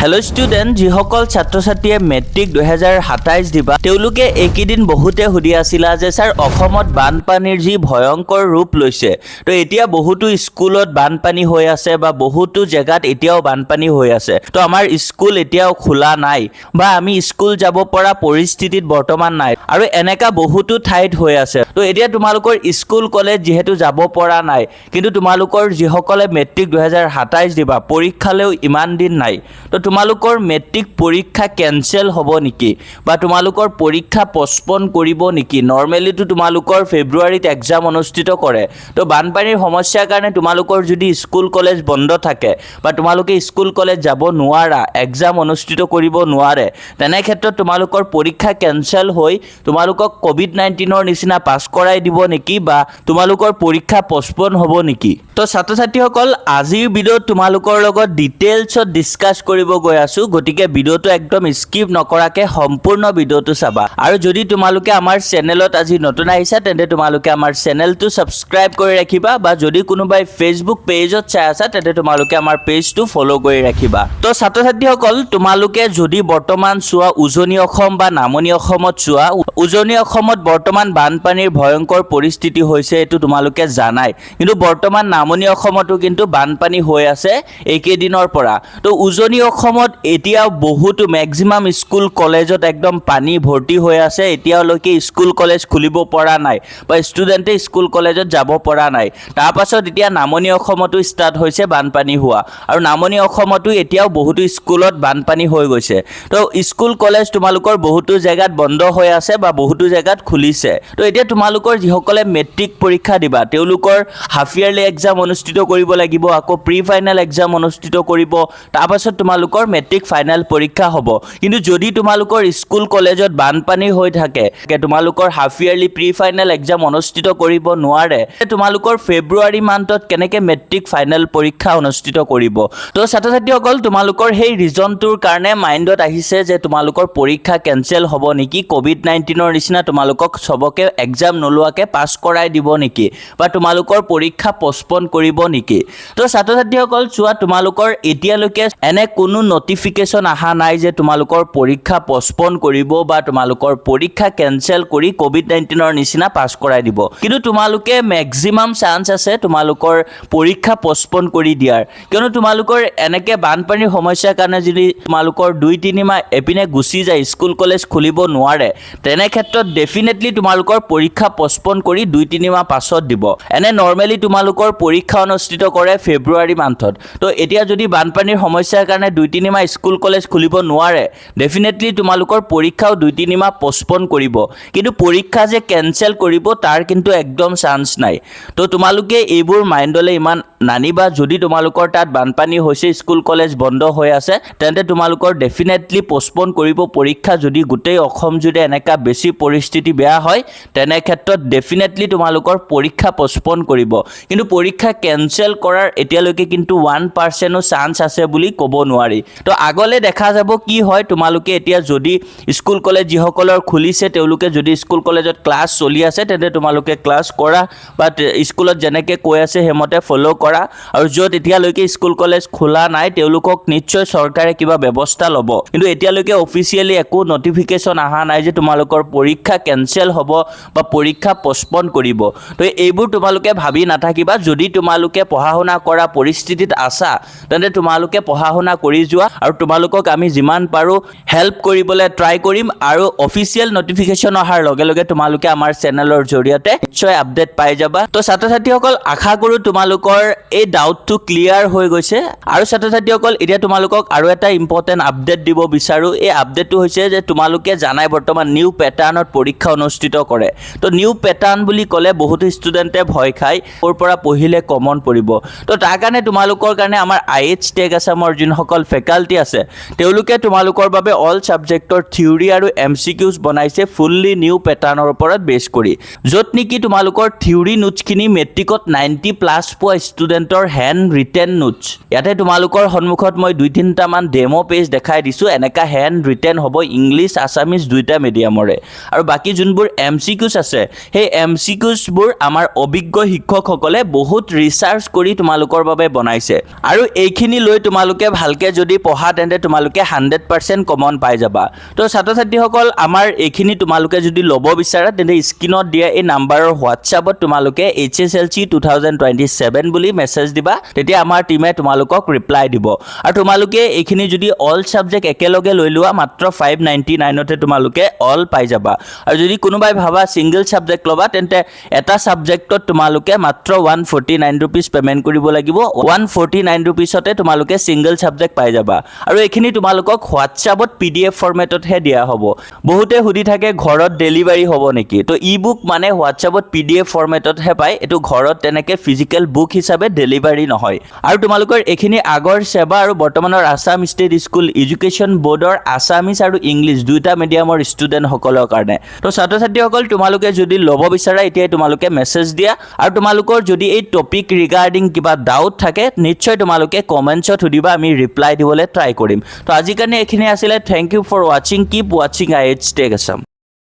Hello' student, যিসকল ছাত্ৰ ছাত্ৰীয়ে মেট্ৰিক 2027 দিবা, তেওঁলোকে এইকেইদিন বহুতে সুধি আছিলা যে ছাৰ, অসমত বানপানীৰ যি ভয়ংকৰ ৰূপ লৈছে, তো এতিয়া বহুতো স্কুলত বানপানী হৈ আছে বা বহুতো জেগাত এতিয়াও বানপানী হৈ আছে, তো আমাৰ স্কুল এতিয়াও খোলা নাই বা আমি স্কুল যাব পৰা পৰিস্থিতিত বৰ্তমান নাই আৰু এনেকা বহুতো ঠাইত হৈ আছে। তো এতিয়া তোমালোকৰ স্কুল কলেজ যিহেতু যাব পৰা নাই, কিন্তু তোমালোকৰ যিসকলে মেট্ৰিক 2027 দিবা, পৰীক্ষালৈও ইমান দিন নাই, তো তোমালোকৰ মেট্ৰিক পৰীক্ষা কেঞ্চেল হ'ব নেকি বা তোমালোকৰ পৰীক্ষা পষ্টপন কৰিব নেকি? নৰ্মেলিতো তোমালোকৰ ফেব্ৰুৱাৰীত এক্সাম অনুষ্ঠিত কৰে। তো বানপানীৰ সমস্যাৰ কাৰণে তোমালোকৰ যদি স্কুল কলেজ বন্ধ থাকে বা তোমালোকে স্কুল কলেজ যাব নোৱাৰা, এক্সাম অনুষ্ঠিত কৰিব নোৱাৰে, তেনে ক্ষেত্ৰত তোমালোকৰ পৰীক্ষা কেঞ্চেল হৈ তোমালোকক ক'ভিড-19ৰ নিচিনা পাছ কৰাই দিব নেকি বা তোমালোকৰ পৰীক্ষা পষ্টপন হ'ব নেকি? তো ছাত্ৰ ছাত্ৰীসকল, আজিৰ ভিডিঅ'ত তোমালোকৰ লগত ডিটেইলছত ডিছকাছ কৰিব গৈ আছোঁ। গতিকে ভিডিঅ'টো একদম স্কিপ নকৰাকৈ সম্পূৰ্ণ ভিডিঅ'টো চাবা আৰু যদি তোমালোকে আমাৰ চেনেলত আজি নতুন আহিছা, তেন্তে তোমালোকে আমাৰ চেনেলটো ছাবস্ক্ৰাইব কৰি ৰাখিবা বা যদি কোনোবাই ফেচবুক পেজত চাই আছা, তেন্তে তোমালোকে আমাৰ পেজটো ফ'ল' কৰি ৰাখিবা। তো ছাত্ৰ ছাত্ৰীসকল, তোমালোকে যদি বৰ্তমান চোৱা, উজনি অসম বা নামনি অসমত চোৱা, উজনি অসমত বৰ্তমান বানপানীৰ ভয়ংকৰ পৰিস্থিতি হৈছে, এইটো তোমালোকে জানাই। কিন্তু বৰ্তমান নামনি অসমতো কিন্তু বানপানী হৈ আছে এইকেইদিনৰ পৰা। তো উজনি অসমত এতিয়াও বহুতো মেক্সিমাম স্কুল কলেজত একদম পানী ভৰ্তি হৈ আছে। এতিয়ালৈকে স্কুল কলেজ খুলিব পৰা নাই বা ষ্টুডেণ্টে স্কুল কলেজত যাব পৰা নাই। তাৰপাছত এতিয়া নামনি অসমতো ষ্টাৰ্ট হৈছে বানপানী হোৱা আৰু নামনি অসমতো এতিয়াও বহুতো স্কুলত বানপানী হৈ গৈছে। তো স্কুল কলেজ তোমালোকৰ বহুতো জেগাত বন্ধ হৈ আছে বা বহুতো জেগাত খুলিছে। তো এতিয়া তোমালোকৰ যিসকলে মেট্ৰিক পৰীক্ষা দিবা, তেওঁলোকৰ হাফ ইয়াৰলি এক্সাম অনুষ্ঠিত কৰিব লাগিব, আকৌ প্ৰি ফাইনেল এক্সাম অনুষ্ঠিত কৰিব, তাৰপাছত তোমালোকৰ মেট্ৰিক ফাইনেল পৰীক্ষা হ'ব। কিন্তু যদি তোমালোকৰ স্কুল কলেজত বানপানী হৈ থাকে, তোমালোকৰ half yearly, pre final exam অনুষ্ঠিত কৰিব নোৱাৰে, তোমালোকৰ ফেব্ৰুৱাৰী মান্থত কেনেকৈ মেট্ৰিক ফাইনেল পৰীক্ষা অনুষ্ঠিত কৰিব? তো ছাত্ৰ ছাত্ৰীসকল, তোমালোকৰ সেই ৰিজনটোৰ কাৰণে মাইণ্ডত আহিছে যে তোমালোকৰ পৰীক্ষা কেঞ্চেল হ'ব নেকি, ক'ভিড-19ৰ নিচিনা তোমালোকক চবকে এক্সাম নোলোৱাকৈ পাছ কৰাই দিব নেকি বা তোমালোকৰ পৰীক্ষা পষ্টপন কৰিব নেকি? তো ছাত্ৰ ছাত্ৰীসকল চোৱা, তোমালোকৰ এতিয়ালৈকে এনে কোনো নটিফিকেশ্যন অহা নাই যে তোমালোকৰ পৰীক্ষা পষ্টপন কৰিব বা তোমালোকৰ পৰীক্ষা কেঞ্চেল কৰি ক'ভিড-19ৰ নিচিনা পাছ কৰাই দিব। কিন্তু তোমালোকে মেক্সিমাম চান্স আছে তোমালোকৰ পৰীক্ষা পষ্টপন কৰি দিয়াৰ। কিয়নো তোমালোকৰ এনেকৈ বানপানীৰ সমস্যাৰ কাৰণে যদি তোমালোকৰ 2-3 মাহ এপিনে গুচি যায়, স্কুল কলেজ খুলিব নোৱাৰে, তেনে ক্ষেত্ৰত ডেফিনেটলি তোমালোকৰ পৰীক্ষা পষ্টপন কৰি 2-3 মাহ পাছত দিব। এনে নৰ্মেলি তোমালোকৰ পৰীক্ষা অনুষ্ঠিত কৰে ফেব্ৰুৱাৰী মান্থত। তো এতিয়া যদি বানপানীৰ সমস্যাৰ কাৰণে 2-3 মাহ স্কুল কলেজ খুলিব নোৱাৰে, ডেফিনেটলি তোমালোকৰ পৰীক্ষাও 2-3 মাহ পষ্টপন কৰিব। কিন্তু পৰীক্ষা যে কেঞ্চেল কৰিব, তাৰ কিন্তু একদম চান্স নাই। তো তোমালোকে এইবোৰ মাইণ্ডলৈ ইমান নানিবা। যদি তোমালোকৰ তাত বানপানী হৈছে, স্কুল কলেজ বন্ধ হৈ আছে, তেন্তে তোমালোকৰ ডেফিনেটলি পষ্টপন কৰিব পৰীক্ষা। যদি গোটেই অসম যদি এনেকুৱা বেছি পৰিস্থিতি বেয়া হয়, তেনে ক্ষেত্ৰত ডেফিনেটলি তোমালোকৰ পৰীক্ষা পষ্টপন কৰিব। কিন্তু পৰীক্ষা কেঞ্চেল কৰাৰ এতিয়ালৈকে কিন্তু 1%ও চান্স আছে বুলি ক'ব নোৱাৰি। তো আগলৈ দেখা যাব কি হয়। তোমালোকে এতিয়া যদি স্কুল কলেজ যিসকলৰ খুলিছে, তেওঁলোকে যদি স্কুল কলেজত ক্লাছ চলি আছে, তেন্তে তোমালোকে ক্লাছ কৰা বা স্কুলত যেনেকৈ কৈ আছে সেইমতে ফ'ল' কৰা। আৰু য'ত এতিয়ালৈকে স্কুল কলেজ খোলা নাই, তেওঁলোকক নিশ্চয় চৰকাৰে কিবা ব্যৱস্থা ল'ব। কিন্তু এতিয়ালৈকে অফিচিয়েলি একো নটিফিকেশ্যন অহা নাই যে তোমালোকৰ পৰীক্ষা কেঞ্চেল হ'ব বা পৰীক্ষা পষ্টপন কৰিব। তো এইবোৰ তোমালোকে ভাবি নাথাকিবা। যদি তোমালোকে পঢ়া শুনা কৰা পৰিস্থিতিত আছা, তেন্তে তোমালোকে পঢ়া শুনা কৰি যোৱা আৰু তোমালোকক আমি যিমান পাৰোঁ হেল্প কৰিবলৈ ট্ৰাই কৰিম। আৰু অফিচিয়েল নটিফিকেশ্যন অহাৰ লগে লগে তোমালোকে আমাৰ চেনেলৰ জৰিয়তে নিশ্চয় আপডেট পাই যাবা। তো ছাত্ৰ ছাত্ৰীসকল, আশা কৰোঁ তোমালোকৰ এই ডাউটটো ক্লিয়াৰ হৈ গৈছে। আৰু ছাত্ৰ ছাত্ৰীসকল, এতিয়া তোমালোকক আৰু এটা ইম্পৰ্টেণ্ট আপডেট দিব বিচাৰোঁ। এই আপডেটটো হৈছে যে তোমালোকে জানাই, বৰ্তমান নিউ পেটাৰ্ণত পৰীক্ষা অনুষ্ঠিত কৰে। তো নিউ পেটাৰ্ণ বুলি ক'লে বহুতো ষ্টুডেণ্টে ভয় খায়, ক'ৰ পৰা পঢ়িলে কমন পৰিব। তো তাৰ কাৰণে তোমালোকৰ কাৰণে আমাৰ আই এইচ টেক আছামৰ যোনসকল ফেকাল্টি আছে, তেওঁলোকে তোমালোকৰ বাবে অল ছাবজেক্টৰ থিয়ৰী আৰু এমচিকিউজ বনাইছে ফুল্লি নিউ পেটাৰ্ণৰ ওপৰত বেছ কৰি, য'ত নেকি তোমালোকৰ থিয়ৰী নোটছখিনি মেট্ৰিকত 90+ পোৱা ষ্টুডেণ্ট ষ্টুডেণ্টৰ হেণ্ড ৰিটেন নোটছ। ইয়াতে তোমালোকৰ সন্মুখত মই দুই তিনিটামান ডেম' পেজ দেখাই দিছোঁ। এনেকুৱা হেণ্ড ৰিটেন হ'ব ইংলিছ, আছামিজ দুইটা মিডিয়ামৰে। আৰু বাকী যোনবোৰ এমচিকিউজ আছে, সেই এমচিকিউজবোৰ আমাৰ অভিজ্ঞ শিক্ষকসকলে বহুত ৰিচাৰ্চ কৰি তোমালোকৰ বাবে বনাইছে। আৰু এইখিনি লৈ তোমালোকে ভালকৈ যদি পঢ়া, তেন্তে তোমালোকে 100% কমন পাই যাবা। তো ছাত্ৰ ছাত্ৰীসকল, আমাৰ এইখিনি তোমালোকে যদি ল'ব বিচাৰা, তেন্তে স্ক্ৰীণত দিয়া এই নাম্বাৰৰ হোৱাটছআপত তোমালোকে HSLC 2027 বুলি মেছেজ দিবা। তেতিয়া আমাৰ টীমে তোমালোকক ৰিপ্লাই দিব। আৰু তোমালোকে এইখিনি যদি অল ছাবজেক্ট একেলগে লৈ লোৱা, মাত্ৰ 599তে তোমালোকে অল পাই যাবা। আৰু যদি কোনোবাই ভাবা ছিংগল ছাবজেক্ট ল'বা, তেন্তে এটা ছাবজেক্টত তোমালোকে মাত্ৰ ₹149 পে'মেণ্ট কৰিব লাগিব। 149 ৰুপিজতে তোমালোকে ছিংগল ছাবজেক্ট পাই যাবা। আৰু এইখিনি তোমালোকক হোৱাটছআপত পিডিএফ ফৰ্মেটতহে দিয়া হ'ব। বহুতে সুধি থাকে, ঘৰত ডেলিভাৰী হ'ব নেকি? তো ই বুক মানে হোৱাটছআপত পিডিএফ ফৰ্মেটতহে পায়। এইটো ঘৰত তেনেকৈ ফিজিকেল বুক হিচাপে ডেলিভাৰী নহয়। আৰু তোমালোকৰ এইখিনি আগৰ ছেবা আৰু বৰ্তমানৰ আছাম ষ্টেট স্কুল এডুকেশ্যন ব'ৰ্ডৰ আছামিজ আৰু ইংলিছ দুয়োটা মিডিয়ামৰ ষ্টুডেণ্টসকলৰ কাৰণে। তো ছাত্ৰ ছাত্ৰীসকল, তোমালোকে যদি ল'ব বিচাৰা, এতিয়াই তোমালোকে মেছেজ দিয়া। আৰু তোমালোকৰ যদি এই টপিক ৰিগাৰ্ডিং কিবা ডাউট থাকে, নিশ্চয় তোমালোকে কমেণ্টছত সুধিবা, আমি ৰিপ্লাই দিবলৈ ট্ৰাই কৰিম। তো আজিৰ কাৰণে এইখিনি আছিলে। Thank you for watching. Keep watching IH Tech Assam.